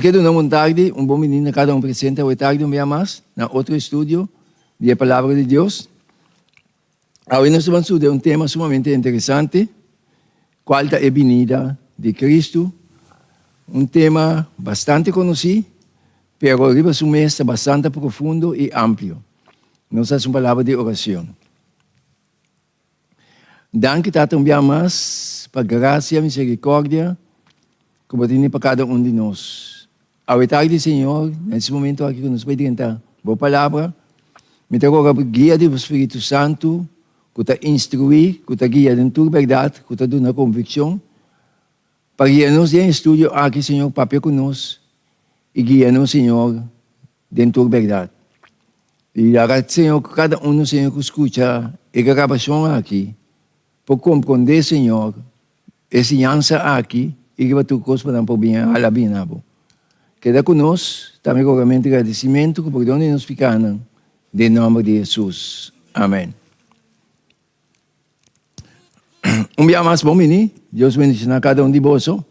Ke duna un tardi, un bon bini na kada un presente awe tardi un bia mas na otro estudio di e Palabra di Dios. Awe nos ta ban studia un tema sumamente interesante, kual ta e binida di Cristo. Un tema bastante konosí, pero riba su mes ta bastante profundo i amplio. Nos ta hasi un palabra di oracion. Danki Tata un bia mas pa gracia, misericordia cu bo tene pa cada un di nos. Awe tardi Señor, na es momento aki cu nos bay drenta bo palabra, mi ta roga bo guia di bo Spiritu Santu cu ta instrui, cu ta guia den tur berdad, cu ta duna conviccion, pa guia nos den e estudio aki Señor, papia cu nos y guia nos Señor Den tur berdad. I laga Señor ku kada unu Señor ku skucha e grabashon aki por komprondé Señor e siñansa aki i riba tur kos pa nan por bin hala bin na bo. Keda ku nos ta mi rogamentu i gradisimentu ku pordon di nos pikanan den nòmber di Hesus. Amen. Un bia mas bon bini. Dios bendiciona cada un di boso.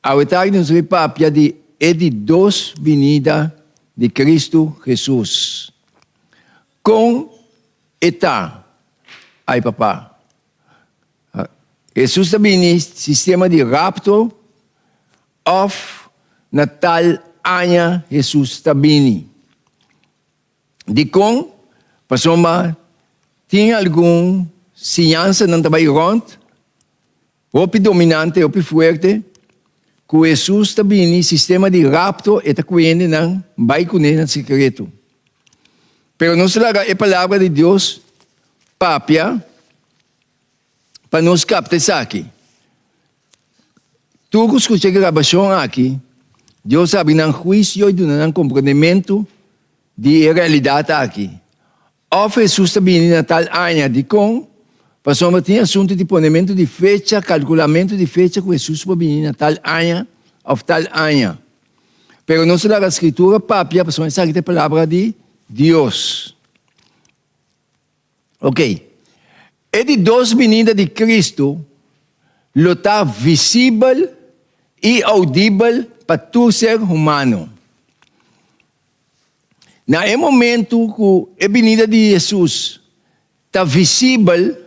Awe tardi nos bai papia di e di dos binida di Cristo Jesus. Con e ta? Ay papa. Jesus ta bini sistema di rapto of na tal aña Jesus ta bini? Dikon? Pasobra tin algun siñansanan ta bai rònt, hopi dominante, hopi fuerte, ku Hesus ta bini sistema di rapto, e ta ku hendenan bai kuné na sekreto. Pero nos ta laga e Palabra di Dios papia pa nos kapta esaki. Tur ku skucha e grabashon aki, Dios habri nan huisio i duna nan komprendementu di e realidat aki. Òf Hesus ta bini na tal aña. Dikon? Pasobra tin asuntu di ponementu di fecha, kalkulamentu di fecha ku Hesus por bini na tal aña òf tal aña. Pero nos ta laga Skritura papia pasobra esaki ta e Palabra di Dios. Ok. E di dos binida di Cristo lo ta visibel i audibel pa tur ser humano. Na e momento ku e binida di Jesus ta visibel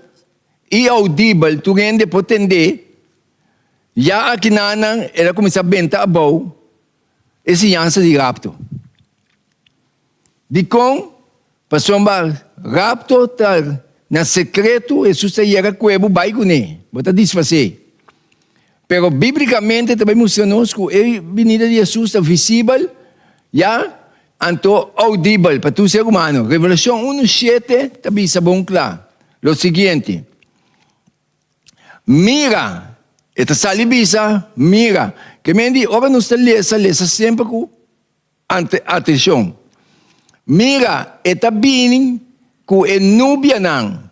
i audibel, tur hende por tend'é, ya akinanan el a kuminsá benta abou e siñansa di rapto. Dikon? Pasobra rapto ta na sekreto, Hesus ta yega ku e bo bai kuné, bo ta disfas'é. Pero bíblikamente ta bai mustra nos ku e binida di Hesus ta visibel, ya, anto oudibel pa tur ser humano. Revelashon unu shete ta bisa bon kla lo siguiente, Mira! E ta sali bisa, Mira! Ke men di ora nos ta lesa, lesa semper ku Atenshon! Mira, e ta bini ku e nubianan,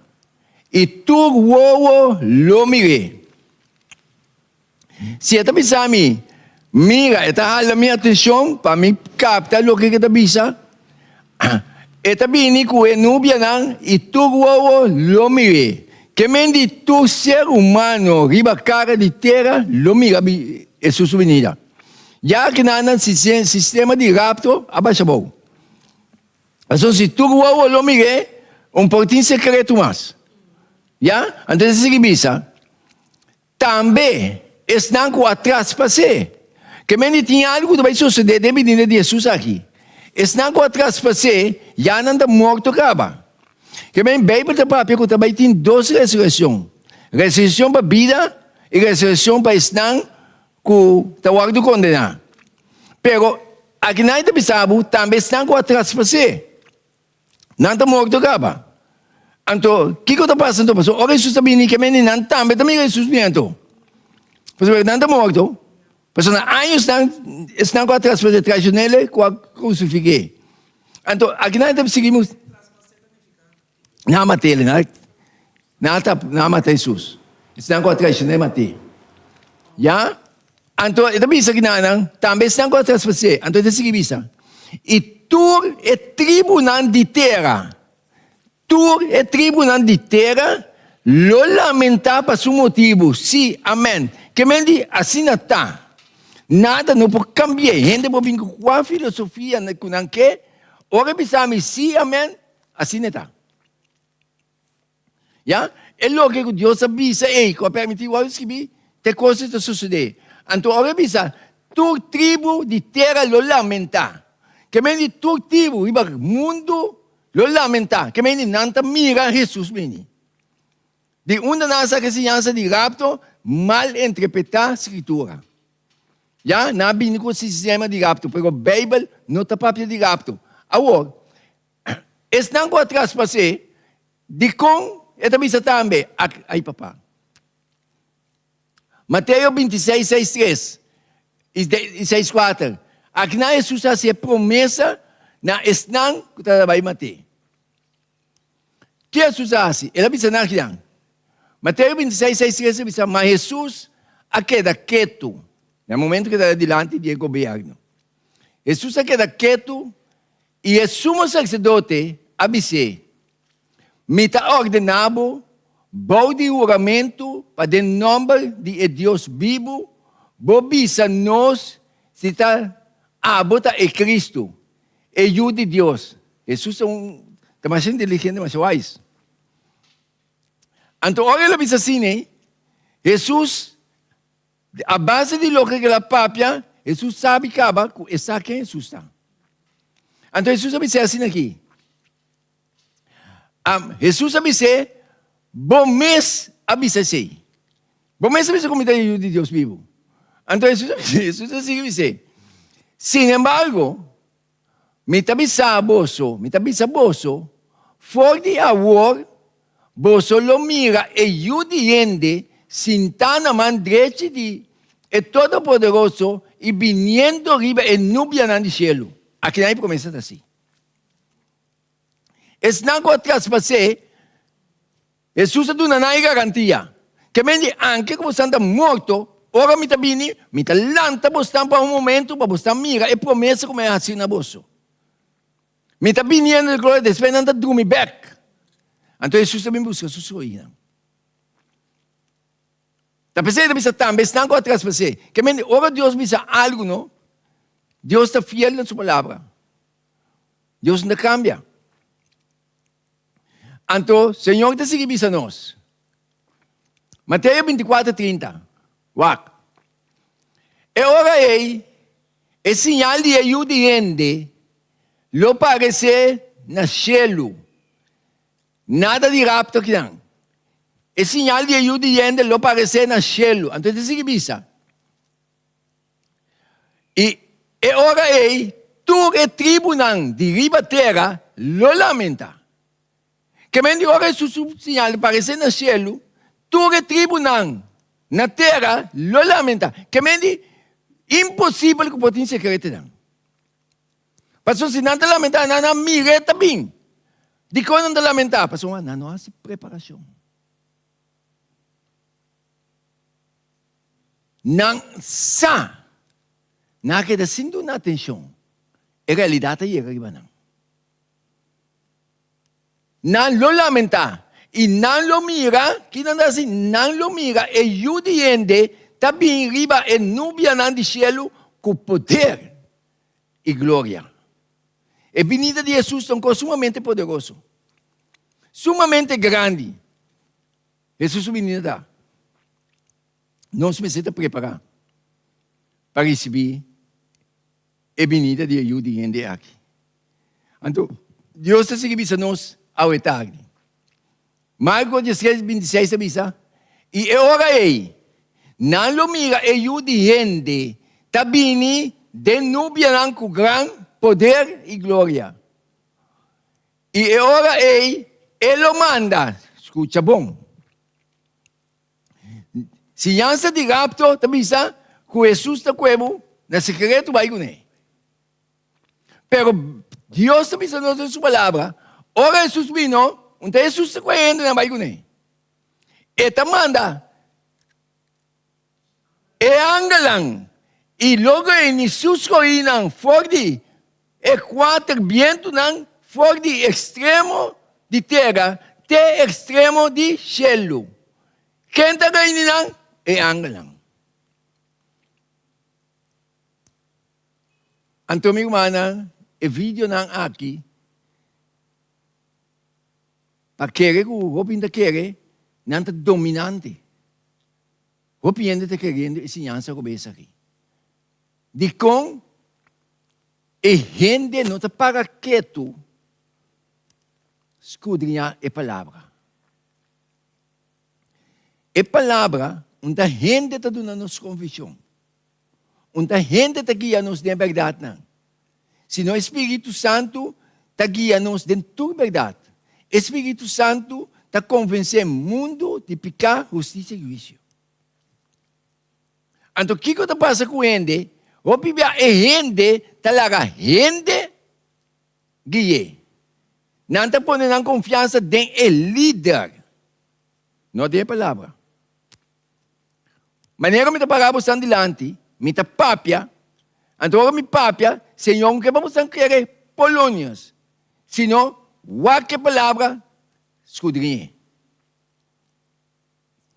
i tur wowo lo mir'é. Si e ta bisa mi, Mira, e ta hala mi atenshon pa mi kapta loke ku e ta bisa. E ta bini ku e nubianan, i tur wowo lo mir'é. Ke men di tur ser humano riba kara di tera lo mira Hesus su binida. Ya ki nan nan sistema di rapto a basha bou. Pasobra si tur wowo lo mir'é, un por tin sekreto mas. Ya? Anto e ta sigui bisa, Tambe esnan ku a traspas'é. Ke men di tin algu ku ta bai sosodé den binida di Hesus aki. Esnan ku a traspas'é, ya nan ta morto kaba. Ke men Beibel ta papia ku ta bai tin dos resurekshon, resurekshon pa bida i resurekshon pa esnan ku ta wòrdu kondená. Pero akinan e ta bisa bo tambe esnan ku a traspas'é, nan ta morto kaba. Anto, kiko ta pasa anto? Pasobra ora Hesus ta bini, ke mende nan tambe ta mira Hesus bini anto. Pasobra nan ta morto. Pasobra na años nan, esnan ku a traspas'é, traishon'é, ku a krusifik'é. Anto, akinan e ta sigui mus. Nan a mat'é, nan a tap, nan a mata Hesus. Esnan ku a traishon'é mat'é. Ya? Anto e ta bisa ki nan nan, tambe esnan ku a traspas'é. Anto e ta sigui bisa, I tur e tribunan di tera, tur e tribunan di tera lo lamentá pa su motibu. Sí, amèn. Ke men di, asina ta. Nada no por cambi'é. Hende por bin cu cua filosofia cu nan ke, ora e bisa mi sí, amen, asina e ta. Ya, e loke cu Dios a bisa ei, cu a permití wòrdu skibí, te cos ei ta sosodé. Anto ora e bisa, Tur tribu di tera lo lamentá. Ke men di tur tribu riba mundu lo lamentá. Ke men di nan ta mira Hesus bini. Di unda nan a saka e siñansa di rapto? Mal interpretá Skritura. Ya, nan a bini ku e sistema di rapto, pero Beibel no ta papia di rapto. Awor, esnan ku a traspas'é, dikon e ta bisa tambe, Ai papa. Mateo 26, 6, 3 i 6, 4. Akinan Hesus a hasi e promesa na esnan ku ta bai mat'é. Ki Hesus a hasi? El a bisa nan akinan. Mateo 26, 6, 3 a bisa, Ma Hesus a keda ketu na e momento ku e tabata dilanti di e gobièrnu. Hesus a keda ketu i e sumo saserdote a bis'é, Mi ta ordená bo bou di huramentu pa den nòmber di e Dios bibu bo bisa nos si ta abo ta e Kristu, e Yu di Dios. Hesus ta un ta masha inteligente, masha wise. Anto ora el a bisa asina, Hesus, a base di loke el a papia, Hesus sabi kaba ku e sa ken Hesus ta. Anto Hesus a bis'é asina aki. Hesus a bis'é, Bo mes a bisa esei. Bo mes a bisa ku mi ta e Yu di Dios bibu. Anto Hesus a bis'é, Hesus a sigui bis'é, Sin embargo, mi ta bisa boso, mi ta bisa boso, for di awor boso lo mira e Yu di hende sintá na man drechi di e Todopoderoso i biniendo riba e nubianan di shelu. Akinan e promesa ta así. Esnan ku a traspas'é, Hesus a duna nan e garantia. Ke men di, Anke ku bosan ta morto, ora mi ta bini, mi ta lanta bosnan pa un momentu pa bosnan mira e promesa ku mi a hasi na boso. Mi ta biniendo di gloria, despues nan ta drumi bèk. Anto Hesus ta bin buska su soinan. Ta p'esei ta bisa tambe esnan ku a traspas'é. Ke men di, ora Dios bisa algu, no, Dios ta fiel na su palabra. Dios no ta cambia. Anto, Señor ta sigui bisa nos. Mateo 24, 30. Wak. E ora ei, e señal di e Yu di hende lo parece na shelu. Nada di rapto akinan. E señal di e Yu di hende lo parece na shelu. Anto e ta sigui bisa. I e ora ei tur e tribunan di riba tera lo lamentá. Ke men di ora Hesus su siñal paresé na shelu, tur e tribunan na tera lo lamentá. Ke men di imposibel ku por tin sekretenan. Pasobra si nan ta lamentá, nan a mir'é ta bin. Dikon nan ta lamentá? Pasobra nan no hasi preparashon. Nan sa. Nan a keda sin duna atencion. E realidad a yega riba nan. Nan lo lamenta i nan lo mira, ki nan ta hasi? Nan lo mira e Yu di hende ta bini riba e nubianan di cielu cu poder i gloria. E binida di Jesus ta un cos sumamente poderoso, sumamente grandi. Hesus su binida ta. Nos mester ta prepará pa risibí e binida di e Yu di hende aki. Anto, Dios ta sigui bisa nos awe tardi. Marko diestres, bintiseis ta bisa, I e ora ei, nan lo mira e Yu di hende ta bini den nubianan ku gran poder i gloria. I e ora ei e lo manda, skucha bon, Siñansa di rapto ta bisa ku Hesus ta kue bo na sekreto bai kuné. Pero Dios ta bisa nos den su palabra, ora Hesus bino, un ta Hesus ta kue hendenan bai kuné. E ta manda E angelnan i logo e ni su skohinan for di e kuater bientunan, for di ekstremo di tera te ekstremo di shelu. Ken ta reuni nan? E angelnan. Anto mi rumannan, e videonan aki pa kere ku hopi hende ta kere, nan ta dominante. Hopi hende ta keriendo e siñansa robes aki. Dikon e hende no ta para ketu skudriñá e palabra? E palabra unda hende ta duna nos konvishon, unda hende ta guia nos den e bèrdatnan. Sino e Spiritu Santu ta guia nos den tur bèrdat. E Spiritu Santu ta konvensé mundu di piká, hustisia i huisio. Anto kiko ta pasa ku hende? Hopi bia e hende ta laga hende gui'é. Nan ta pone nan konfiansa den e lider, no den e Palabra. Manera mi ta pará bosan dilanti, mi ta papia, anto ora mi papia, Señor no ke pa bosan kere polonios, sino wak e Palabra, skudriñ'é.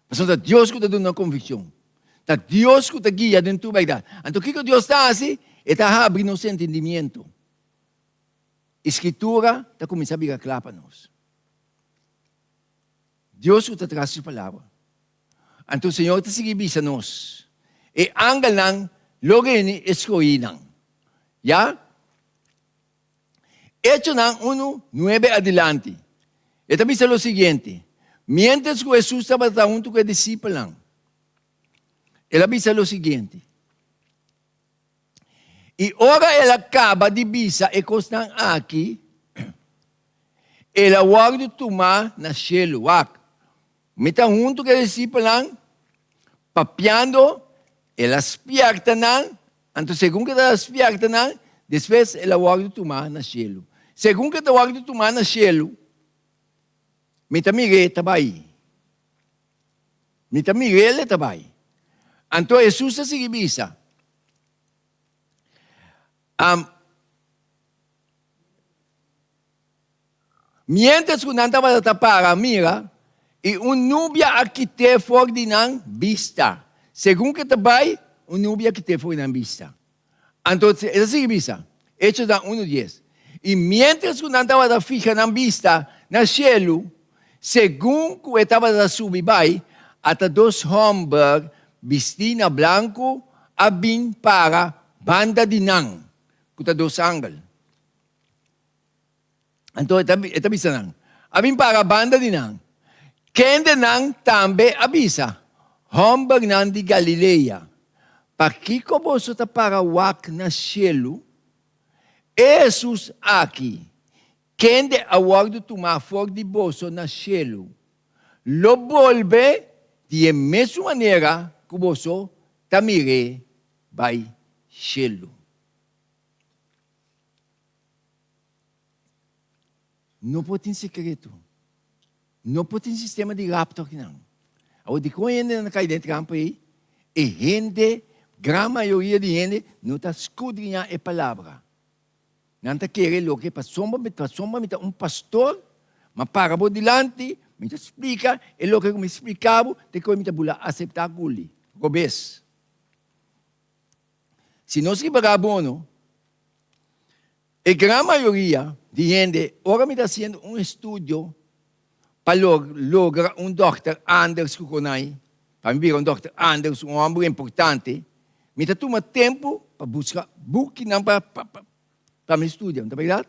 Pasobra ta Dios ku ta duna konvikshon. Ta Dios ku ta guia den tur bèrdat. Anto kiko Dios ta hasi? E ta habri nos entendimiento. E Skritura ta kuminsá bira kla pa nos. Dios ku ta tras su palabra. Anto Señor ta sigui bisa nos, E angelnan lo reni e skohínan. Ya? Echonan unu, nuebe adilanti, e ta bisa lo siguiente, Miéntras ku Hesus tabata huntu ku e disipelnan, el a bisa lo siguiente, I ora el a kaba di bisa e kosnan aki, el a wòrdu tumá na shelu. Wak, mi ta huntu ku e disipelnan, papiando, el a spièrta nan. Anto segun ku e ta spièrta nan, despues el a wòrdu tumá na shelu. Segun ku e ta wòrdu tumá na shelu, mi ta mir'é ta bai. Mi ta mir'é el ta bai. Anto Hesus a sigui bisa, Miéntras ku nan tabata ta para mira, i un nubia a kit'é for di nan bista. Segun ku e ta bai, un nubia a kit'é for di nan bista. Anto e ta sigui bisa, Echonan unu dies, I miéntras ku nan tabata fiha nan bista na shelu, segun ku e tabata ta subi bai, ata dos hòmber bistí na blanku a bin para banda di nan, ku ta dos angel. Anto e ta bisa nan, A bin para banda di nan. Kende nan tambe a bisa, Hòmbernan di Galilea, pakiko boso ta para wak na shelu? E Hesus aki, kende a wòrdu tumá for di boso na shelu, lo bolbe di e mesun manera ku boso ta mir'é bai shelu. No por tin secreto. No por tin sistema di rapto akinan. Awor dikon e hendenan ta kai den e trampa ei? E hende, gran mayoria di hende, no ta skudriñá e palabra. Nan ta kere loke pasobra pasobra mi ta un pastor, m'a para bo dilanti, mi ta splika e loke ku mi splika bo, te koe mi ta bula aseptá guli. Robes. Si nos ripará bono, e gran mayoria di hende, ora mi ta hasiendo un estudio pa logra un dòkter Anders ku Konai, pa mi bira un dòkter Anders, un hòmber importante, mi ta tuma tempu pa buska bukinan pa pa mi studia, no ta bèrdat?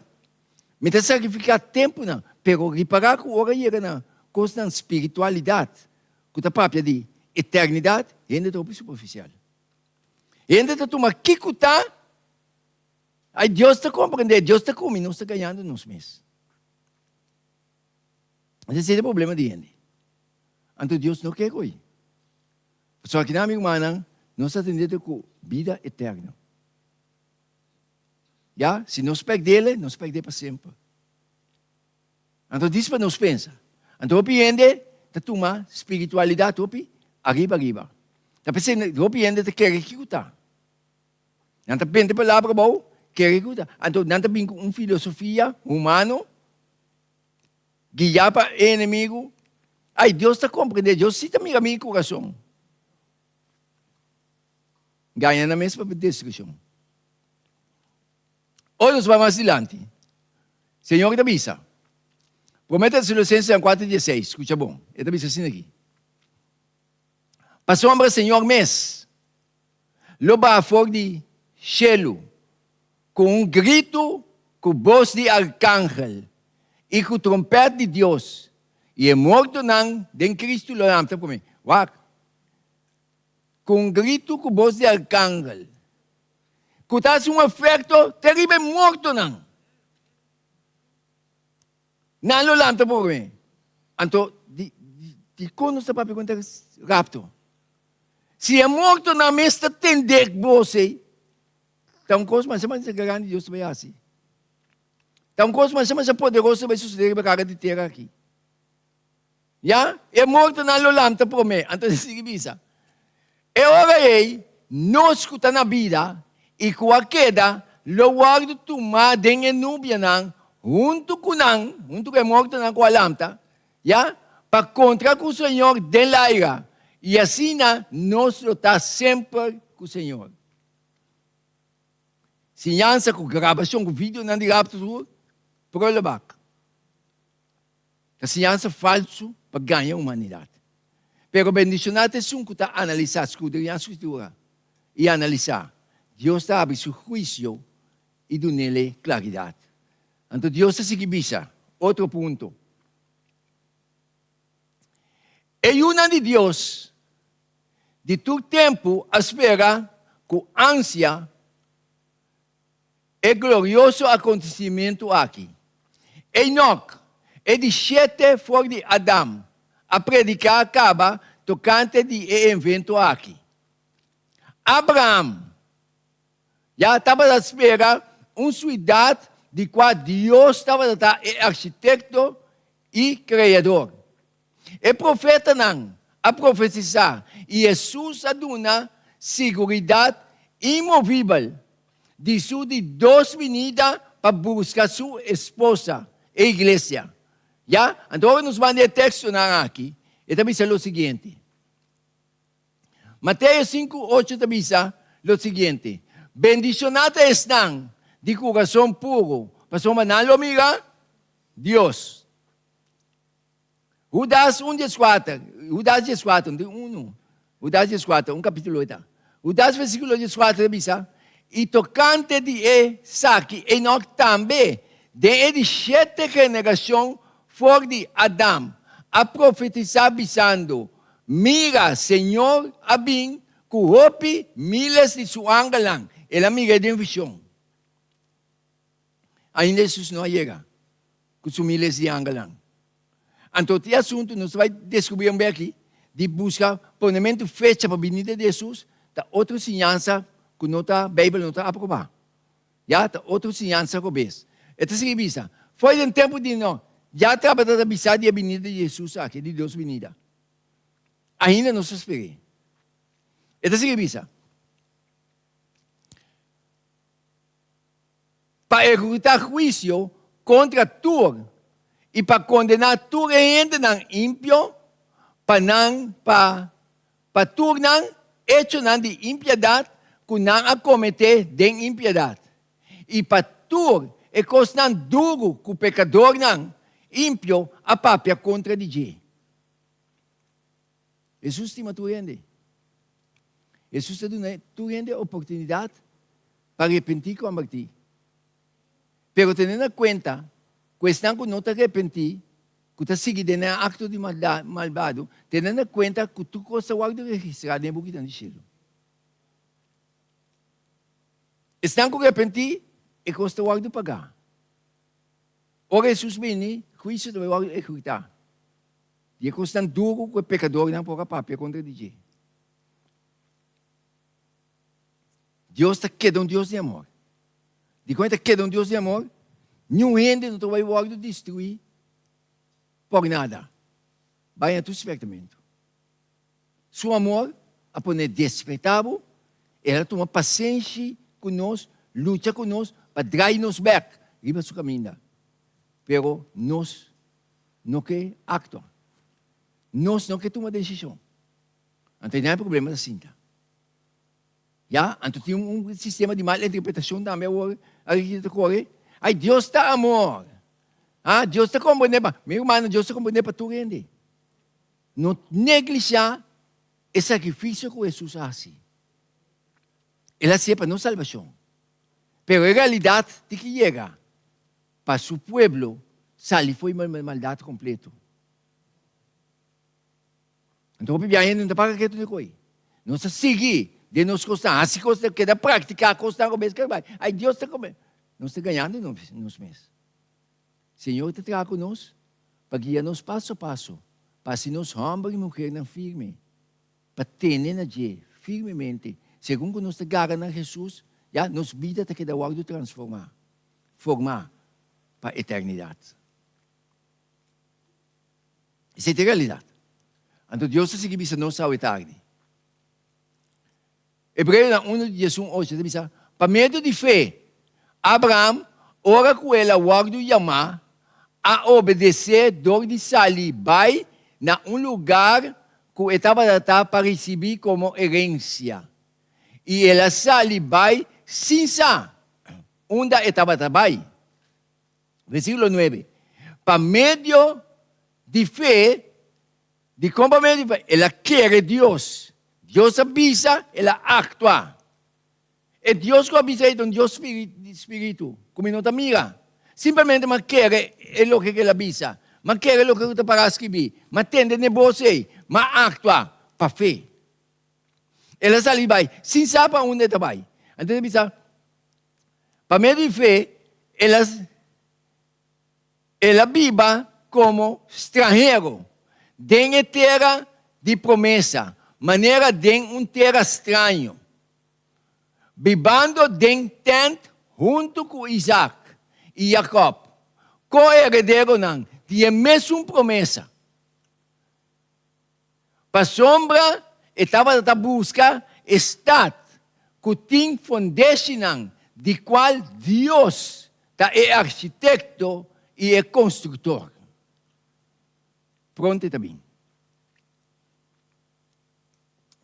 Mi ta sakrifiká tempunan, pero ripará ku ora yega na kosnan spiritualidat ku ta papia di eternidat, hende ta hopi superfisial. Hende ta tuma kiko ta, ay Dios ta comprende, Dios ta cumi, nos ta gañando nos mes. Ese es e problema di hende. Anto Dios no ke koy. Pasobra akinan, mi rumannan, nos ta atende ku bida eterno. Ya, si nos perdele, nos perde pa semper. Anto dis pa nos pensa. Anto hopi hende ta tuma spiritualidad hopi ariba ariba. Ta p'esei hopi hende ta kere kiko ta. Nan ta bende palabra abou, kere kiko ta. Anto nan ta bin ku un filosofia humano guiá pa e enemigu. Ay, Dios ta komprendé, Dios si ta mira mi kurason. Gaña nan mes pa destrukshon. Ora nos bai mas dilanti, Señor ta bisa, Promé Tesalonicensenan kuater dieseis, skucha bon, e ta bisa asina aki, Pasobra Señor mes lo baha for di shelu ku un gritu, ku bos di arkangel i ku trompèt di Dios, i e mortonan den Kristu lo lanta promé. Wak! Ku un gritu, ku bos di arkangel, ku ta hasi un efekto te riba e mortonan. Nan lo lanta promé. Anto, di, dikon nos ta papia kontra rapto? Si e mortonan mes ta tende bos ei, ta un kos masha masha grandi Dios ta bai hasi. Ta un kos masha masha poderoso ta bai susedé riba kara di tera aki. Ya, e mortonan lo lanta promé. Anto e sigui bisa, E ora ei, nos ku ta na bida i ku a keda lo wòrdu tumá den e nubianan huntu ku nan, huntu ku e mortonan ku a lanta, ya, pa kontra ku Señor den laira, i asina nos lo ta semper ku Señor. Siñansa ku grabashon ku videonan di rapto tur, prulebak. Ta siñansa falsu pa gaña humanidat. Pero bendishoná ta esun ku ta analisá, skudriñá Skritura i analisá. Dios ta habri su huisio i dun'el klaridat. Anto Dios ta sigui bisa, otro punto, E yunan di Dios di tur tempu a spera ku ansia E glorioso akontesimentu aki. Enok, e di shete for di Adam, a prediká kaba tokante di e evento aki. Abraham ya tabata spera un suidat di kua Dios tabata ta e arkitekto i kreador. E profetanan a profetisá i Hesus a duna siguridat inmovibel di su di dos binida pa buska su esposa, e iglesia. Ya? Anto ora nos manda e tekstonan aki, e ta bisa lo siguiente. Mateo sinku ocho ta bisa lo siguiente, Bendishoná ta esnan di kurason puru, pasobra nan lo mira Dios. Hudas un dieskuater, Hudas dieskuater, no tin unu, Hudas dieskuater, un kapítulo e ta. Hudas versíkulo dieskuater ta bisa, I tokante di esaki Enok tambe, den e di shete generashon for di Adam, a profetisá bisando, Mira, Señor a bin ku hopi míles di su angelnan. El a mira den vishon. Ainda Hesus no a yega ku su miles di angelnan. Anto tin asuntu nos ta bai deskubrí un bek aki di buska ponementu fecha pa binida di Hesus ta otro siñansa ku no ta Beibel no ta aprobá. Ya, ta otro siñansa robes. E ta sigui bisa, Fo'i den tempu di no, ya tabata ta bisa di e binida di Hesus aki, di Dios binida. Ainda nos ta sper'é. E ta sigui bisa. Pa ehekutá huisio kontra tur i pa kondená tur e hendenan impio pa nan pa pa tur nan echonan di impiedat ku nan a kometé den impiedat, i pa tur e kosnan duru ku pekadornan impio a papia kontra di dje. Hesus stima tur hende. Hesus ta duna tur hende oportunidat pa repentí i kombertí. Pero tene na kuenta ku esnan ku no ta repentí, ku ta sigui den nan akto di malbado, tene na kuenta ku tur kos ta wòrdu registrá den e bukinan di shelu. Esnan ku repentí, e kos ta wòrdu pagá. Ora Hesus bini, huisio ta bai wòrdu ehekutá. Di e kosnan duru ku e pekadornan por a papia kontra di dje. Dios ta keda un Dios di amor. Dikon e ta keda un Dios di amor? Niun hende no ta bai wòrdu destruí por nada. Bai na tur spertamentu. Su amor a pone despertá bo, el a tuma pasenshi ku nos, lucha ku nos pa drai nos bèk riba su kaminda. Pero nos no ke aktua. Nos no ke tuma desishon. Anto e nan e problema ta sinta. Ya, anto tin un sistema di mal interpretacion tambe awor aki ta core. Ay, Dios ta amor. Ah, Dios ta comprende pa, mi hermano, Dios ta comprende pa tur hende. No neglisha e sacrificio cu Jesus a haci. El a hacié pa nos salbacion. Pero e realidad tin ki yega pa su pueblo sali fo'i maldad completo. Anto hopi biaha hende no ta paga ketu di koi. Nos ta sigui den nos kosnan, hasi kosnan, keda praktiká kosnan ku mes keda bai. Ai Dios ta kome. Nos ta gañando nos mes. Señor ta traha ku nos pa guia nos paso a paso, pa hasi nos hòmber i muhernan firme, pa tene na dje firmemente. Segun ku nos ta gara na Hesus, ya nos bida ta keda wòrdu transformá, formá pa eternidat. Esei ta e realidat. Anto Dios ta sigui bisa nos awe tardi. Hebreonan unu di diesun ocho ta bisa, Pa medio di fe, Abraham, ora ku el a wòrdu yamá, a obedesé dor di sali bai na un lugar ku e tabata ta pa risibí komo herensia. I el a sali bai sin sa unda e tabata bai. Versíkulo nuebe, Pa medio di fe, dikon pa medio di fe? El a kere Dios. Dios a bisa, el a aktua. E Dios ku a bisa ei ta un Dios spiritu, ku mi no ta mira. Simplemente mi a kere e loke ku el a bisa. Mi a kere loke ku ta pará skibí. Mi a tende n'e bos ei. Mi a aktua pa fe. El a sali bai sin sa pa unda e ta bai. Anto el a bisa, Pa medio di fe el a el a biba komo stranhero den e tera di promesa, manera den un tera straño, bibando den tènt huntu ku Isaac i Jakòb, ko-herederonan di e mesun promesa. Pasobra e tabata ta buska e stat ku tin fondeshinan di kual Dios ta e arkitekto i e konstruktor. Pronto e ta bin.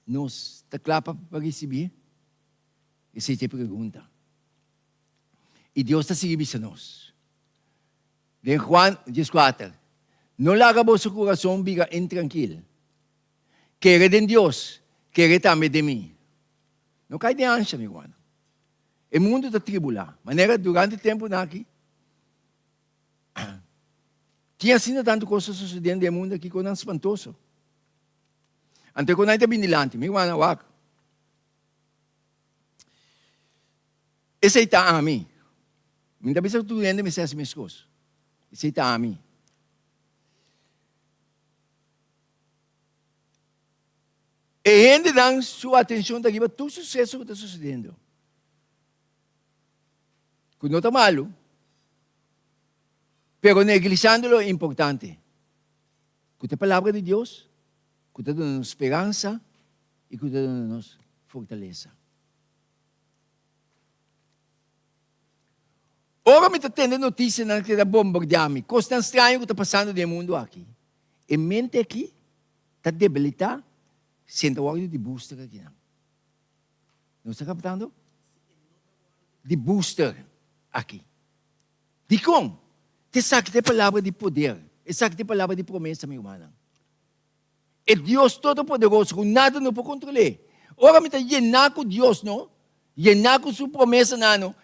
Nos ta kla pa risibí? Esei ta e pregunta. I Dios ta sigui bisa nos. Den Juan dieskuater, No laga boso kurason bira intrankil. Kere den Dios, kere tambe den mi. No kai den ansha, mi rumannan. E mundu ta tribulá. Manera durante e tempunan aki, tin asina tantu kos ta sosodiendo den e mundu aki ku nan spantoso. Anto e ku nan ta bini dilanti, mi rumannan, wak. Esei ta ami. Mi ta bisa ku tur hende mester hasi meskos. Esei ta ami. E hendenan su atenshon ta riba tur suseso ku ta susediendo. Ku no ta malu, pero neglisando lo importante, ku ta e Palabra di Dios, ku ta duna nos speransa i ku ta duna nos fortalesa. Ora mi ta tende notisianan ku ta bombardiá mi, kosnan straño ku ta pasando den e mundu aki, e mente aki ta debilitá senta wòrdu di booster akinan. Nos ta kaptando? Di booster aki. Dikon? Ta esaki ta e palabra di poder, esaki ta e palabra di promesa, mi rumannan. E Dios Todopoderoso ku nada no por kontrol'é. Ora mi ta yená ku Dios no, yená ku su promesanan no,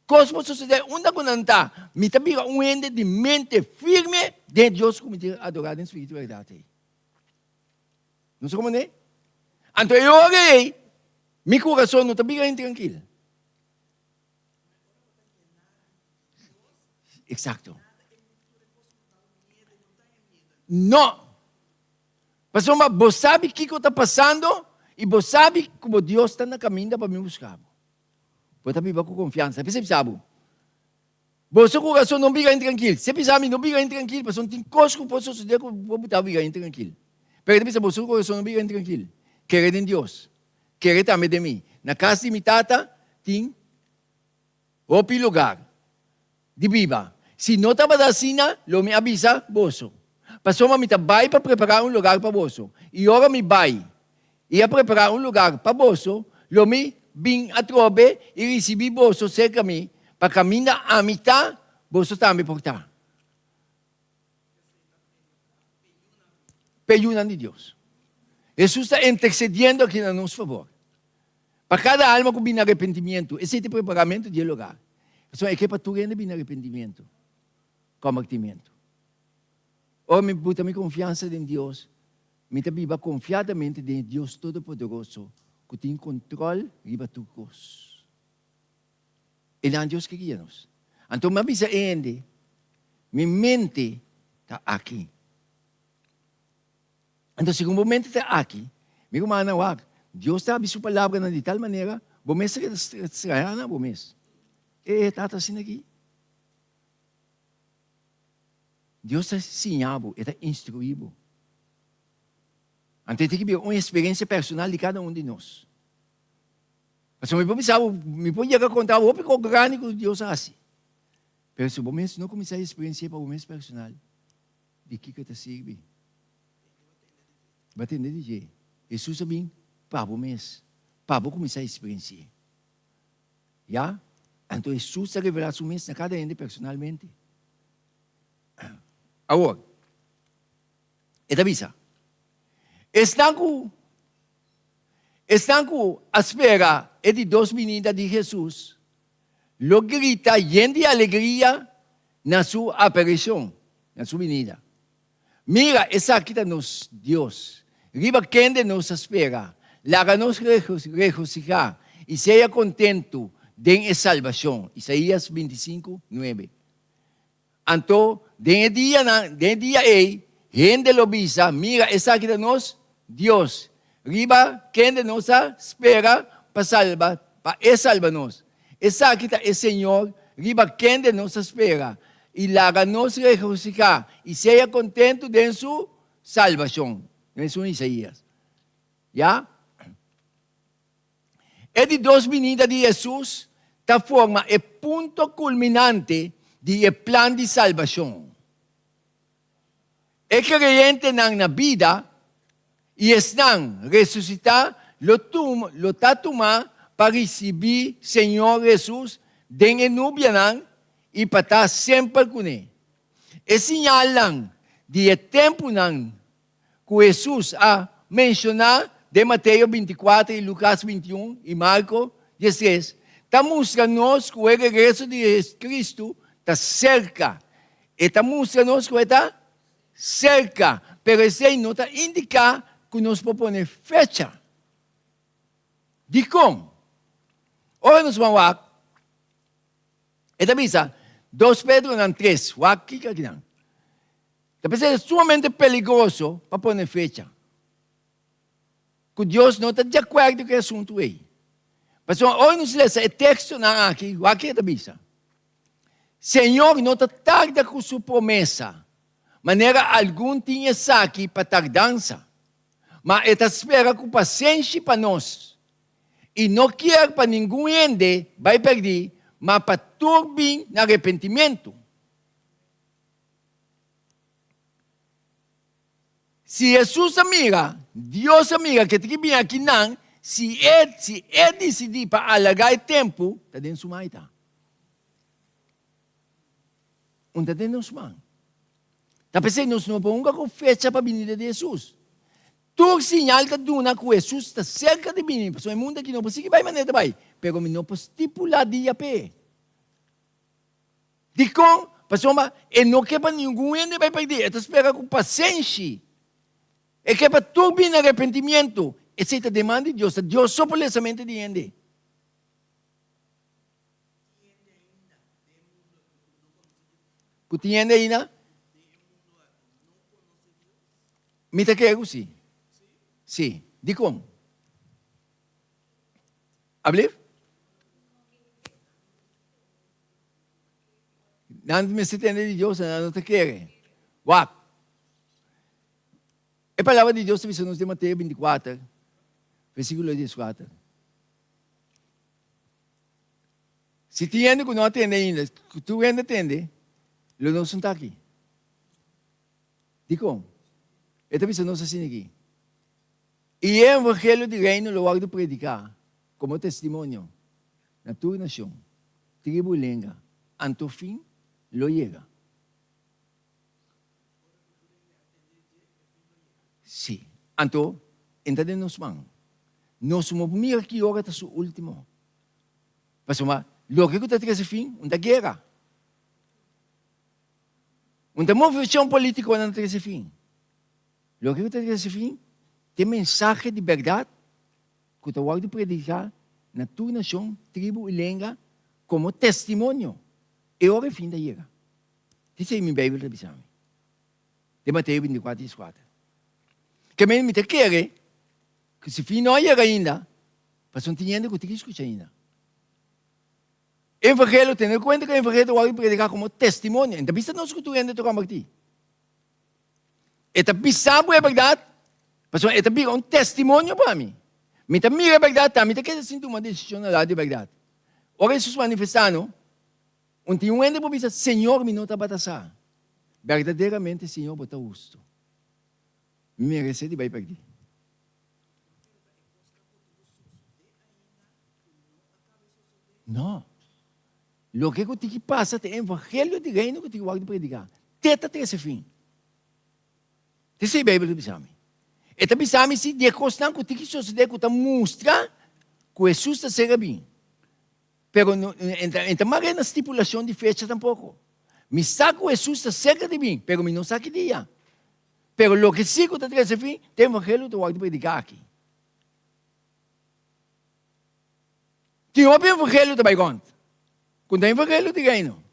kos por sosodé unda ku nan ta, mi ta bira un hende di mente firme den e Dios ku mi ta adorá den spiritu i bèrdat ei. No sa komo ne? Anto e ora ei, mi kurason no ta bira intrankil. Exacto. No. Pasobra bo sabi kiko ta pasando i bo sabi ku bo Dios ta na kaminda pa mi buska bo. Bo ta biba ku konfiansa. P'esei bisa bo, boso kurason no bira intrankil. Si e bisa mi no bira intrankil, pasobra tin kos ku por sosodé ku bo ta bira intrankil. Pero e ta bisa boso kurason no bira intrankil. Kere den Dios. Kere tambe den mi. Na kas di mi Tata tin hopi lugar di biba. Si no tabata asina, lo mi a bisa boso. Pasobra mi ta bai pa prepará un lugar pa boso. I ora mi bai i a prepará un lugar pa boso, Lo mi bin atrobe i risibí boso serka mi, pa kaminda ami ta, boso tambe por ta. P'e yunan di Dios. Hesus ta intersediendo aki na nos fabor. Pa kada alma ku bini arepentimiento, esei ta e preparamentu di e lugar. Pasobra e ke pa tur hende bini arepentimiento, kombertimiento. Ora mi buta mi konfiansa den Dios, mi ta biba konfiadamente den e Dios Todopoderoso ku tin kontrol riba tur kos. E nan Dios ke guia nos. Anto mi a bisa e hende, Mi mente ta aki. Anto segun bo mente ta aki, mi rumannan wak, Dios ta habri su palabranan di tal manera, bo mes ta keda strañá na bo mes. E tata asina aki. Dios ta siña bo, e ta instruí bo. Anto e tin ki bira un eksperensia personal di kada un di nos. Pasobra mi por bisa bo, mi por yega konta bo hopi kos grandi ku Dios a hasi. Pero si bo mes no kuminsá eksperensi'é pa bo mes personal, di kiko e ta sirbi? Bo a tende di dje. Hesus a bin pa bo mes, pa bo kuminsá eksperensi'é. Ya? Anto Hesus ta revelá su mes na kada hende personalmente. Awor, e ta bisa, Esnan ku esnan ku a spera e di dos binida di Hesus lo grita yen di alegria na su aparishon, na su binida. Mira, esaki ta nos Dios, riba kende nos a spera. Laga nos regosihá i sea kontentu den e salbashon. Isaías bintisinku, nuebe. Anto, den e dianan, den e dia ei, hende lo bisa, Mira, esaki ta nos Dios, riba kende nos a spera pa salba, pa E salba nos. Esaki ta e Señor riba kende nos a spera, i laga nos regosihá i sea kontentu den su salbashon. Mesun Isaías. Ya? E di dos binida di Hesus ta forma e punto kulminante di e plan di salbashon. E kreyentenan na bida i esnan resusitá lo lo ta tumá pa risibí Señor Hesus den e nubianan i pa ta semper kuné. E siñalnan di e tempunan ku Hesus a menshoná den Mateo bintikuater i Lukas bintiun i Marko diestres ta mustra nos ku e regreso di Kristu ta serka. E ta mustra nos ku e ta serka, pero esei no ta indiká ku nos por pone fecha. Dikon? Ora nos ban wak, e ta bisa, Dos Pedronan tres, wak kiko akinan. Ta p'esei ta sumamente peligroso pa pone fecha. Ku Dios no ta di akuerdo ku e asuntu ei. Pasobra ora nos lesa e tekstonan aki, wak ke e ta bisa, Señor no ta tarda ku su promesa, manera algun tin esaki pa tardansa, ma e ta spera ku pasenshi pa nos, i no kier pa ningun hende bai pèrdí, ma pa tur bin na arepentimentu. Si Hesus a mira, Dios a mira ke ta ki bin akinan, si e si e disidí pa alargá e tempu, ta den su man e ta. Un ta den nos man. Ta p'esei nos no por hunga ku fecha pa binida di Hesus. Tur siñal ta duna ku Hesus ta serka di bini, pasobra e mundu aki no por sigui bai manera ta bai, pero mi no por stipulá dia p'e. Dikon? Pasobra e no ke pa ningun hende bai pèrdí, e ta spera ku pasenshi. E ke pa tur bini arepentimiento. Esei ta demanda di Dios, ta Dios so por lesa mente di hende. Ku tin hende aina? Mi ta kere ku si. Si. Dikon? Ablief? Nan mester tende di Dios, nan no ta kere. Wak. E palabra di Dios ta bisa nos den Mateo 24, versíkulo 14. Si tin hende ku no a tende ainda, ku tur hende a tende, lo nos no ta aki. Dikon? E ta bisa nos asina aki, I e evangelio di reino lo wòrdu prediká. komo testimonio na tur nashon, tribu i lenga, anto fin lo yega. Sí. Anto, e ta den nos man. Nos no por mira ki ora ta su último. Pasobra loke ku ta trese fin, un ta guera. Un ta moveshon polítikonan ta trese fin. Loke ku ta trese fin ta e mensahe di bèrdat ku ta wòrdu prediká na tur nashon, tribu i lenga komo testimonio. E ora e fin ta yega. Esei mi Beibel ta bisa mi. Den Mateo 24, 14. Ke men mi ta kere ku si fin no a yega ainda, pasobra tin hende ku tin ki skucha ainda. Evangelio, tene kuenta ku evangelio ta wòrdu prediká komo testimonio. E ta bisa nos ku tur hende ta kombertí. E ta bisa bo e bèrdat, pasobra e ta bira un testimonio pa mi. Mi ta mira e bèrdat, ta mi ta keda sin tuma desishon na lado di e bèrdat. Ora Hesus manifestá no, un tin un hende por bisa, Señor, mi no tabata sa. Berdaderamente, Señor, bo ta hustu. Mi meresé di bai pèrdí. No. Loke ku tin ki pasa ta e evangelio di reino ku tin ki wòrdu prediká. Te ta trese fin. Ta esei Beibel ta bisa mi. E ta bisa mi si di e kosnan ku tin ki sosodé ku ta mustra ku Hesus ta ser a bin. Pero e ta mara na stipulashon di fecha tampoko. Mi sa ku Hesus ta serka di bin, pero mi no sa ki dia. Pero loke si ku ta trese fin ta e evangelio ku ta wòrdu prediká aki. Tin hopi evangelio ta bai rond. Ku ta evangelio di reino.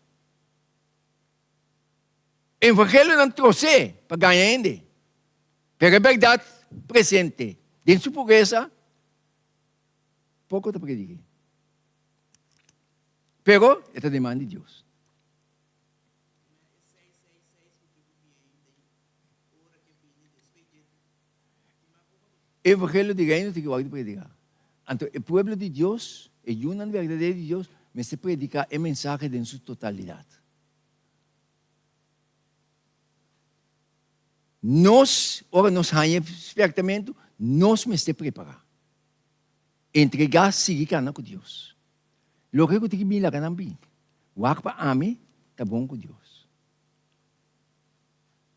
Evangelionan trosé pa gaña hende. Pero e bèrdat presente den su puresa poko ta predik'é. Pero e ta den man di Dios. Evangelio di Reino tin ki wòrdu prediká. Anto e pueblo di Dios, e yunan berdadero di Dios, mester prediká e mensahe den su totalidat. Nos, ora nos haña e spièrtamentu, nos mester prepará. Entregá, sigui kana ku Dios. Loke ku tin ki bin, laga nan bin. Wak pa ami ta bon ku Dios.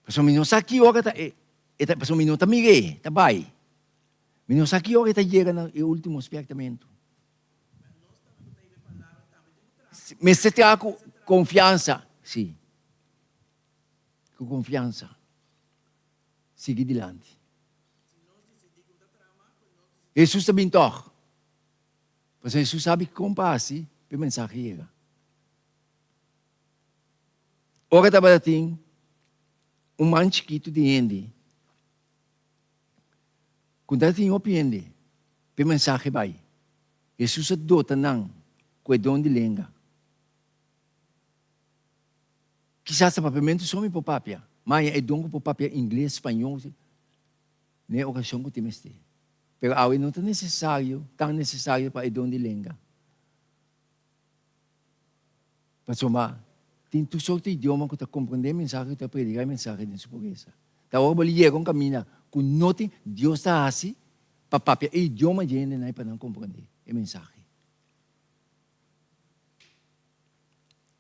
Pasobra mi no sa ki ora ta e, e ta, pasobra mi no ta mir'é, ta bai. Mi no sa ki ora e ta yega na e ultimo spiertamentu. Mester traha ku konfiansa, si. Ku konfiansa. Sigui dilanti. Hesus ta bin tòg. Pasobra Hesus sabi kon pa hasi pa e mensahe yega. Ora tabata tin un man chikitu di hende ku ta tin hopi hende pa e mensahe bai, Hesus a dota nan ku e don di lenga. Kisas ta papiamentu so mi por papia, ma e don ku por papia ingles, spañol, na e okashon ku tin mester. Pero awe no ta nesesario, tan nesesario pa e don di lenga. Pasobra tin tur sorto idioma ku ta komprendé e mensahe ku ta prediká e mensahe den su puresa. Ta ora bo li yega un kaminda ku no tin, Dios ta hasi pa papia e idioma dje hendenan pa nan komprendé e mensahe.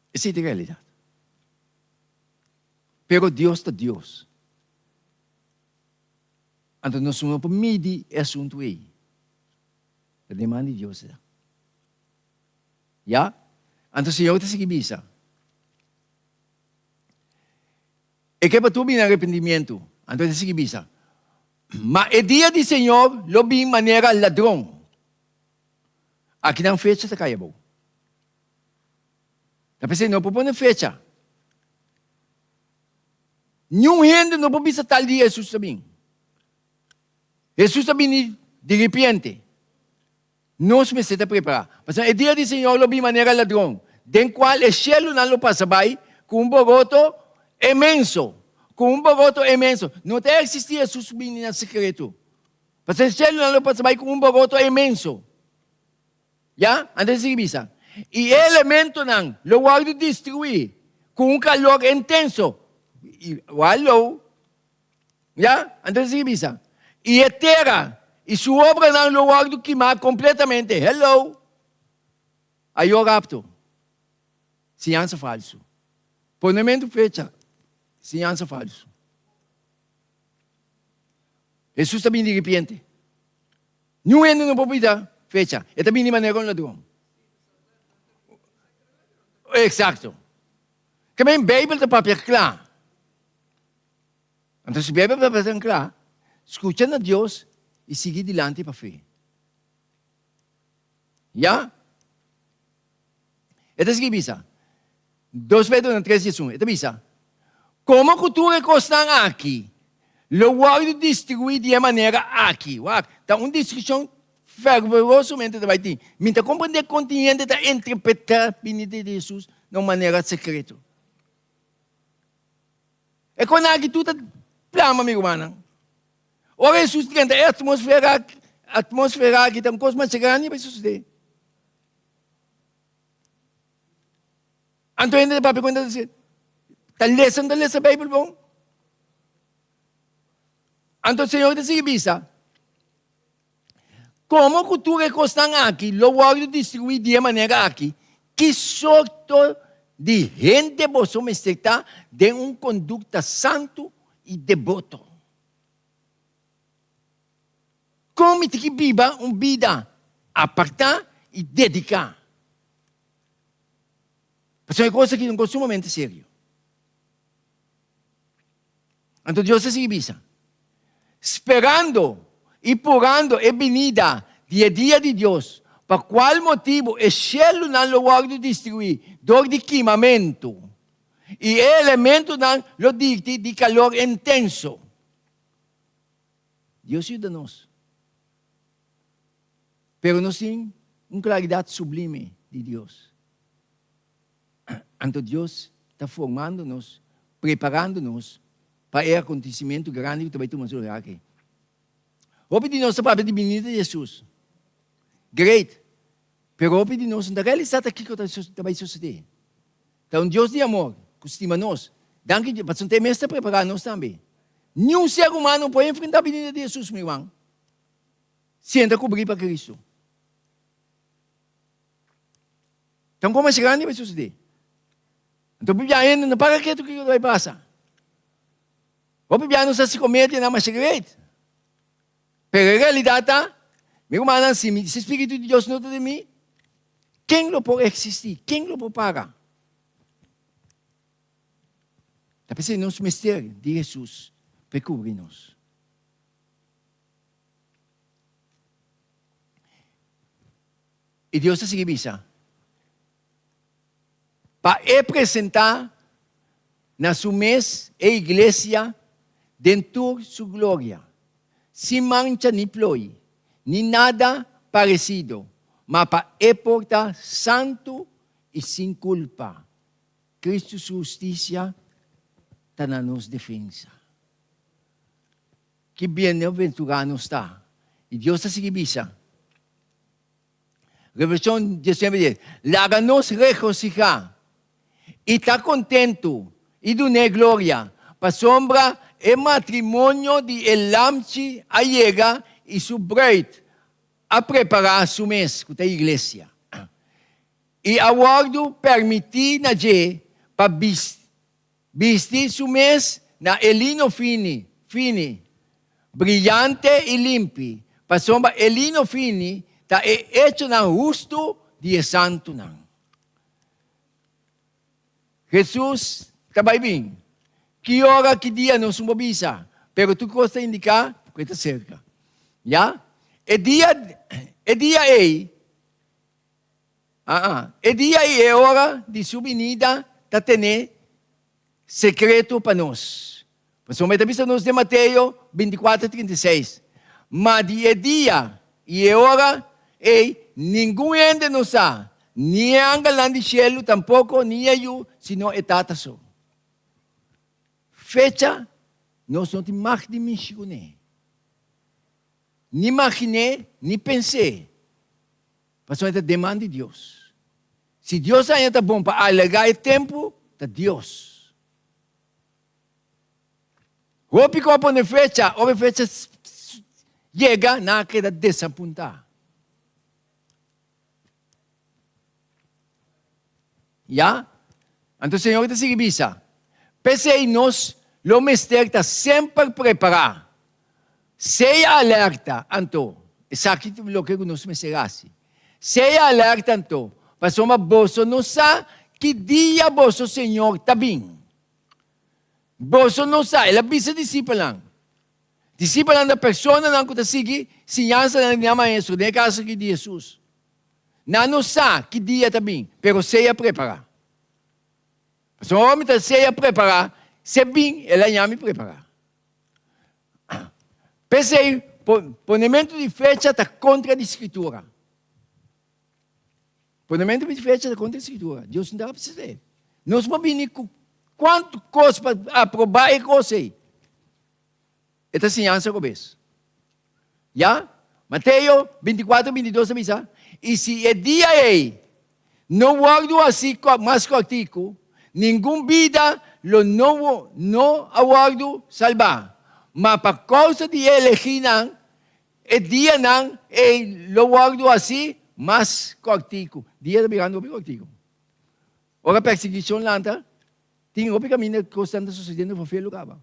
Esei ta e realidat. Pero Dios ta Dios. Anto nos no por midi e asuntu ei. Ta den man di Dios e ta. Ya? Anto Señor ta sigui bisa, E ke pa tur bini arepentimientu. Anto e ta sigui bisa, Ma e dia di Señor lo bin manera ladron. Akinan fecha ta kai abou. Ta p'esei no por pone fecha. Niun hende no por bisa tal dia Hesus ta bin. Hesus ta bini diripiente. Nos mester ta prepará. Pasobra e dia di Señor lo bin manera ladron, den kual e shelunan lo pasa bai ku un boroto inmenso, ku un boroto inmenso. No ta eksistí Hesus bini na sekreto. Pasobra e shelunan lo pasa bai ku un boroto inmenso. Ya? Anto e sigui bisa, I e elementonan lo wòrdu destruí ku un kalor intenso. I, walo! Ya? Anto e sigui bisa, I e tera. i su obranan lo wòrdu kimá kompletamente. Hello! Ayo rapto. Siñansa falsu. Ponementu fecha. Siñansa falsu. Hesus ta bini di ripiente. Niun hende no por bida fecha. E ta bini manera un ladron. Exacto. Ke men Bijbel ta papia kla. Anto si Bijbel ta papia tan kla, skucha na Dios i sigui dilanti pa fe. Ya? E ta sigui bisa, Dos Pedro na tres 11, e ta bisa, Komo ku tur e kosnan aki lo wòrdu distruí di e manera aki. Wak, ta un diskushon fervorosamente ta bai tin. Mi ta komprendé kon tin hende ta interpretá binida di Hesus na un manera sekreto. E kosnan aki tur ta plama, mi rumannan. Ora Hesus drenta e atmosfera atmosfera aki ta un kos masha grandi bai sosodé. Anto hende ta papia ku hende ta disi, ta lesa no ta lesa Beibel bon? Anto Señor ta sigui bisa, Komo ku tur e kosnan aki lo wòrdu destruí di e manera aki, ki sorto di hende boso mester ta den un kondukta santu i deboto? Kon mi tin ki biba un bida apartá i dediká? Pasobra e kos aki ta un kos sumamente serio. Anto Dios a sigui bisa, Sperando i purando e binida di e dia di Dios, pa kual motibu e shelunan lo wòrdu destruí dor di kimamentu, i e elementunan lo dirti di kalor intenso. Dios yuda nos. Pero nos tin un klaridat sublime di Dios. Anto Dios ta formando nos, preparando nos pa e akontesimentu grandi ku ta bai tuma su lugar aki. Hopi di nos ta papia di binida di Hesus. Great! Pero hopi di nos no ta realisá ta kiko ta bai sosodé. Ta un Dios di amor ku stima nos. Danki Dios, pasobra ta e mes ta prepará nos tambe. Niun ser humano por enfrentá binida di Hesus, mi ruman, si e no ta kubrí pa Kristu. Ta un kos mas grandi bai sosodé. Anto bibia hende no para ketu kiko ta bai pasa. Hopi bia nos hasi komedianan masha great. Pero e realidat ta, mi rumannan, si mi si spiritu di Dios no ta den mi, ken lo por eksistí? Ken lo por para? Ta p'esei nos mester di Hesus pa e kubri nos. I Dios ta sigui bisa, Pa e presentá na su mes e iglesia den tur su gloria, sin mancha ni ploi, ni nada paresido, ma pa e por ta santu i sin kulpa. Cristo su hustisia ta na nos defensa. Ki bienaventurá nos ta! I Dios ta sigui bisa. Revelashon 19 dies, Laga nos regosihá i ta kontentu i dun'é gloria, pasobra e matrimonio di e Lamchi a yega i su bruid a prepará su mes, ku ta e iglesia, i a wòrdu permití na dje pa Bisti su mes na e lino fini, fini, briyante i limpi, pasobra e lino fini ta e echonan hustu di e santunan. Hesus ta bai bin. Ki ora, ki dia nos no por bisa, pero tur kos ta indiká ku e ta serka. Ya, e dia, e dia ei, Aa, e dia i e ora di su binida ta tene sekreto pa nos. Pasobra e ta bisa nos den Mateo 24, 36, Ma di e dia i e ora ei ningun hende no sa, ni e angelnan di shelu tampoko, ni e Yu, sino e Tata so. Fecha nos no tin mag di mishi kuné, ni maginé, ni pens'é. Pasobra e ta den man di Dios. Si Dios haña ta bon pa alargá e tempu, ta Dios. Hopi ku a pone fecha, ora e fecha yega, nan a keda desapuntá. Ya? Anto Señor ta sigui bisa, P'esei nos lo mester ta semper prepará. Sea alerta, anto, esaki ta loke ku nos mester hasi. Sea alerta, anto, pasobra boso no sa ki dia boso Señor ta bin. Boso no sa, el a bisa disipelnan. Disipelnan ta personanan ku ta sigui siñansanan di nan Maestro, den e kaso aki di Hesus. Nan no sa ki dia ta bin, pero sea prepará. Pasobra ora mi ta sea prepará, si e bin, el a ña mi prepará. P'esei, ponementu di fecha ta kontra di Skritura. Ponementu di fecha ta kontra di Skritura. Dios no ta hasi. Nos por bini ku kuantu kos pa aprobá e kos ei. E ta siñansa robes. Ya? Mateo 24, 22 ta bisa, I si e dia ei no wòrdu hasí mas kòrtiku, ningun bida lo no no a wòrdu salbá, ma pa kousa di e elegínan, e dianan ei lo wòrdu hasí mas kòrtiku. Dia ta birando hopi kòrtiku. Ora persiguishon lanta, tin hopi kaminda kosnan ta susediendo for felu kaba.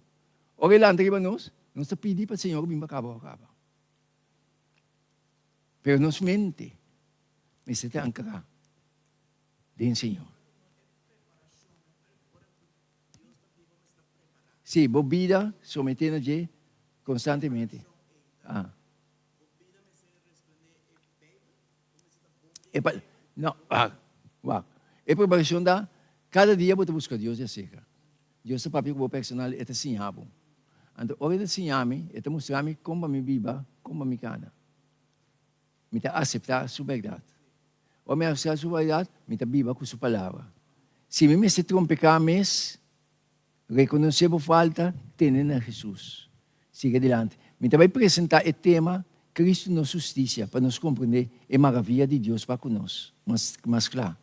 Ora e lanta riba nos, nos ta pidi pa Señor bin pa kaba ora kaba. Pero nos mente mester ta ankrá den Señor. Sí, bo bida someté na dje konstantemente. Ah. E pa, no, wak, wak. E preparashon ta, kada dia bo ta buska Dios di aserka. Dios ta papia ku bo personal, e ta siña bo. Anto ora e ta siña mi, e ta mustra mi kon pa mi biba, kon pa mi kana. Mi ta aseptá su bèrdat. Ora mi aseptá su bèrdat, mi ta biba ku su palabra. Si mi mester trompeká mes, Rekonosé bo falta, tene na Hesus. Sigui adilanti. Mi ta bai presentá e tema Cristo nos hustisia pa nos komprendé e maravia di Dios pa ku nos mas mas kla.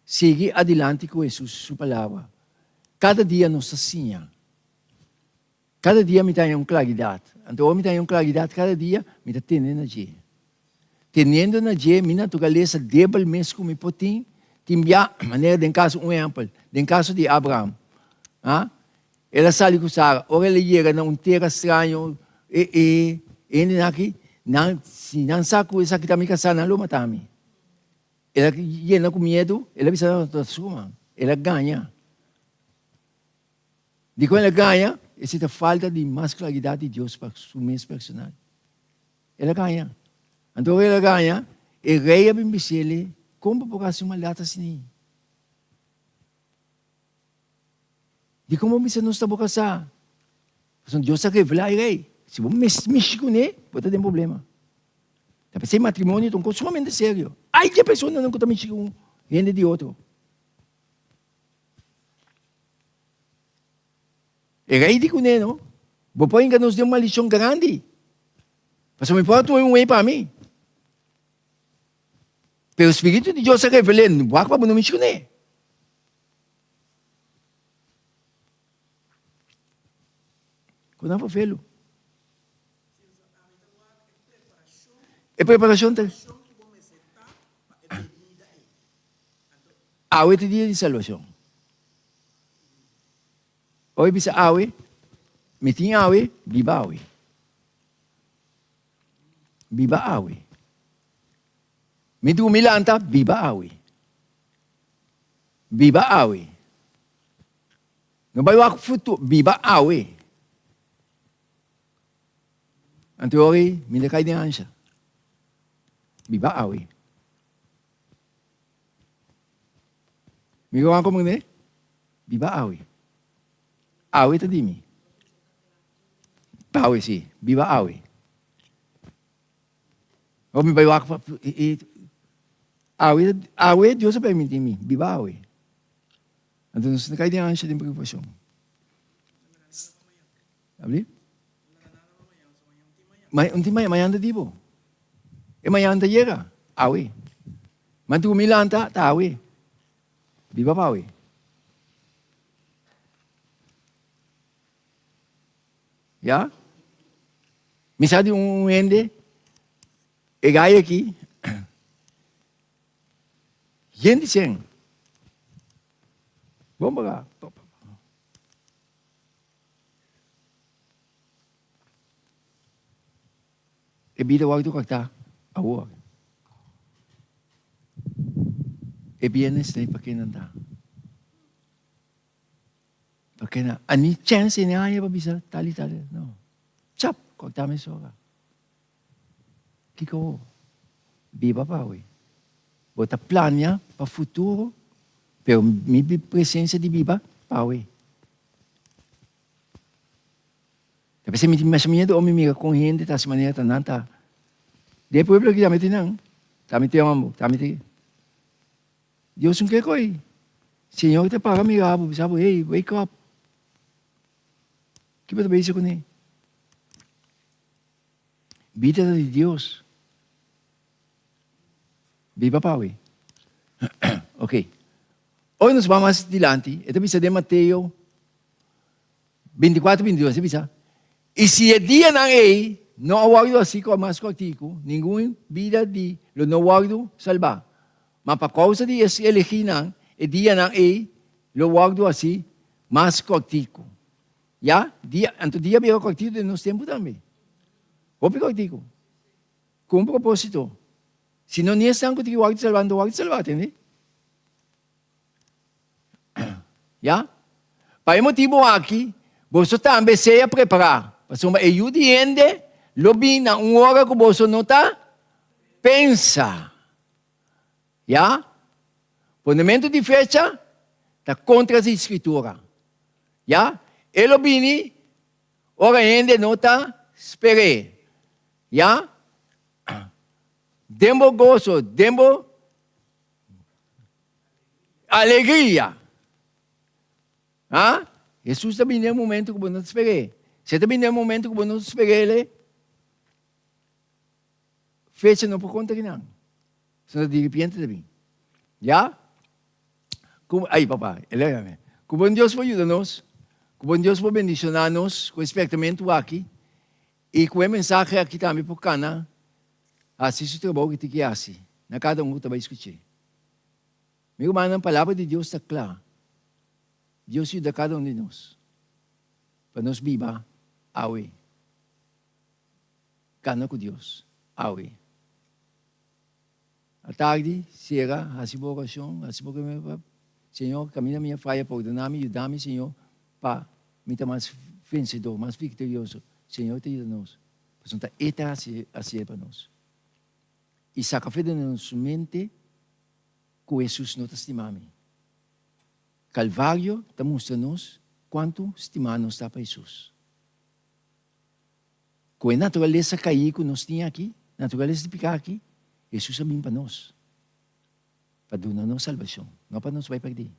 Sigui adilanti ku Hesus su palabra. Kada dia nos ta siña. Kada dia mi ta haña un klaridat. Anto ora mi ta haña un klaridat kada dia, mi ta tene na dje. Teniendo na dje mi naturalesa debel mes ku mi por tin, tin bia, manera den kaso, un ehèmpel, den kaso di Abraham, a, el a sali ku Sara, ora el a yega na un tera straño, e, e hendenan aki, nan, si nan sa ku esaki ta mi kasá, nan lo mata mi. El a yena ku miedu, el a bisa nan, ta suma, el a gaña. Dikon el a gaña? Esei ta falta di mas klaridat di Dios pa su mes personal. El a gaña. Anto ora el a gaña, e rei a bin bis'el, Kon bo por hasi un maldat asina? Dikon bo bisa nos ta bo kasá? Pasobra Dios a revelá e rei, si bo mishi kuné, bo ta den problema. Ta p'esei matrimonio ta un kos sumamente serio. Ai di e personanan ku ta mishi ku hende di otro. E rei di kuné, no, Bo por hinka nos den un maldishon grandi, pasobra mi por a tuma un wei pa mi. Pero spiritu di Dios a revel'é, Wak pa bo no mishi kuné. Ku nan for felu. E preparashon ta. Awe ta dia di salbashon. Ora bisa awe, mi tin awe, biba awe. Biba awe. Mi drumi lanta, biba awe. Biba awe. No bai wak futuro, biba awe. Anto ora mi ta kai den ansha. Biba awe. Mi ruman komprendé? Biba awe. Awe ta di mi. Awe si, biba awe. Ora mi bai wak pa awe, awe Dios a permití mi, biba awe. Anto nos ta kai den ansha, den preokupashon. Abli? Un tin mañan, mañan ta di bo. E mañan ta yega, awe. Ma drumi lanta, ta awe. Biba pa awe. Ya? Mi sa di un hende, e gai aki, yen di sen. Bon paga. E bida wòrdu kòrtá awor. E bienes ta pa ken nan ta. Pa ken nan. A ni chèns e ni haña pa bisa tal i tal. No. Chap! Kòrtá mesora. Kiko bo biba pa awe? Bo ta plania pa futuro, pero mi presensia di biba pa awe. Ta p'esei mi tin masha miedu ora mi mira kon hende ta hasi manera ta nan ta. Den e pueblo aki tambe tin nan. Tambe tin homber, tambe tin. Dios un ke koi. Señor ta para mira bo, bisa bo, hey, wake up. Ki bo ta bisa kuné? Bida ta di Dios. Biba pa awe. Ok. Ora nos bai mas dilanti, e ta bisa den Mateo 24, 22, e ta bisa, I si e dianan ei no a wòrdu hasi ku mas kòrtiku, ningun bida di lo no wòrdu salbá. Ma pa kousa di es elegínan, e dianan ei lo wòrdu hasi mas kòrtiku. Ya, dia, anto dia bira kòrtiku den nos tempu tambe. Hopi kòrtiku. Ku un propósito. Si no ni esnan ku tin ki wòrdu salbá no ta wòrdu salbá, tende? Ya? Pa e motibu aki, boso tambe sea prepará, pasobra e Yu di hende lo bin na un ora ku boso no ta pensa. Ya? Ponementu di fecha ta kontra di Skritura. Ya? E lo bini ora hende no ta sper'é. Ya? Den bo goso, den bo alegria. Ha? Hesus ta bini den momento ku bo no ta sper'é. Si e ta bini den momento ku bo no ta sper'é, fecha no por konta kinan. Sino di repente ta bin. Ya? Ku, ay papa, elégame. Ku bon Dios por yuda nos, ku bon Dios por bendishoná nos ku e spertamentu aki i ku e mensahe aki tambe por kana hasi su trabou ku tin ki hasi na kada un ku ta bai skuch'é. Mi rumannan, palabra di Dios ta kla. Dios yuda kada un di nos pa nos biba awe. Kana ku Dios awe. Atardi, sera, hasi bo orashon, hasi bo Señor, kaminda mi a faya, pordona mi, yuda mi, Señor, pa mi ta mas vensedor, mas viktorioso. Señor ta yuda nos, pasobra ta E ta hasi hasié pa nos. I saka fe den nos mente ku Hesus no ta stima mi. Kalvario ta mustra nos kuantu stimá nos ta pa Hesus. Ku e naturalesa kaí ku nos tin aki, naturalesa di piká aki, Hesus a bin pa nos, pa duna nos salbashon, no pa nos bai pèrdí.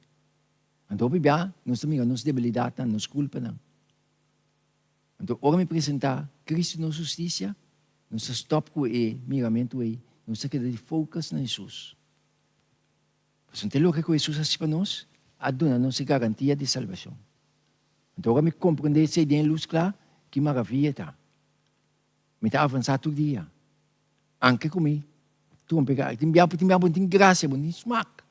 Anto hopi bia nos ta mira nos debilidatnan, nos kulpanan. Anto ora mi presentá Kristu nos hustisia, nos ta stòp ku e miramentu ei, nos ta keda di focus na Hesus. Pasobra te loke ku Hesus a hasi pa nos, a duna nos e garantia di salbashon. Anto ora mi komprendé esei den e lus kla, ki maravia ta! Mi ta avansá tur dia. Anke ku mi trompeka, tin bia tin bia bo no tin grasia, bo no tin smak.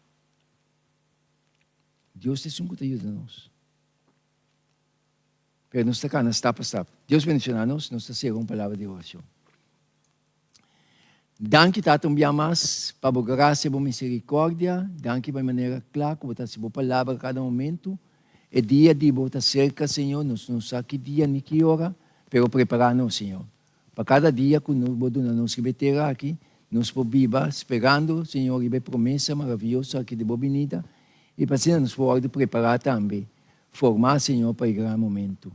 Dios ta esun ku ta yuda nos. Pero nos ta kana stap pa stap. Dios bendishoná nos, nos ta sera un palabra di orashon. Danki Tata un bia mas pa bo gracia, bo misericordia. Danki pa e manera cla cu bo ta haci bo palabra cada momento. E dia di bo ta cerca, Señor. Nos no sa ki dia ni ki ora, pero prepara nos, Señor, pa cada dia cu bo duna nos riba e tera aki, nos por biba sperando, Señor, riba e promesa maraviyoso aki di bo binida, y pa asina nos por wordo prepara tambe, forma, Señor, pa e gran momento.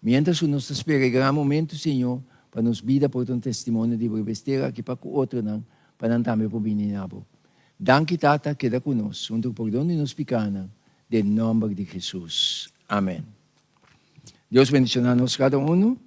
Mientras cu nos ta spera e gran momento, Señor, pa nos bida por ta un testimonio di bo riba es tera aki pa cu otronan, pa nan tambe por bini na bo. Danki, Tata, keda cu nos, hunto cu pordon di nos picanan, den nomber di Jesus. Amen. Dios bendiciona nos cada uno.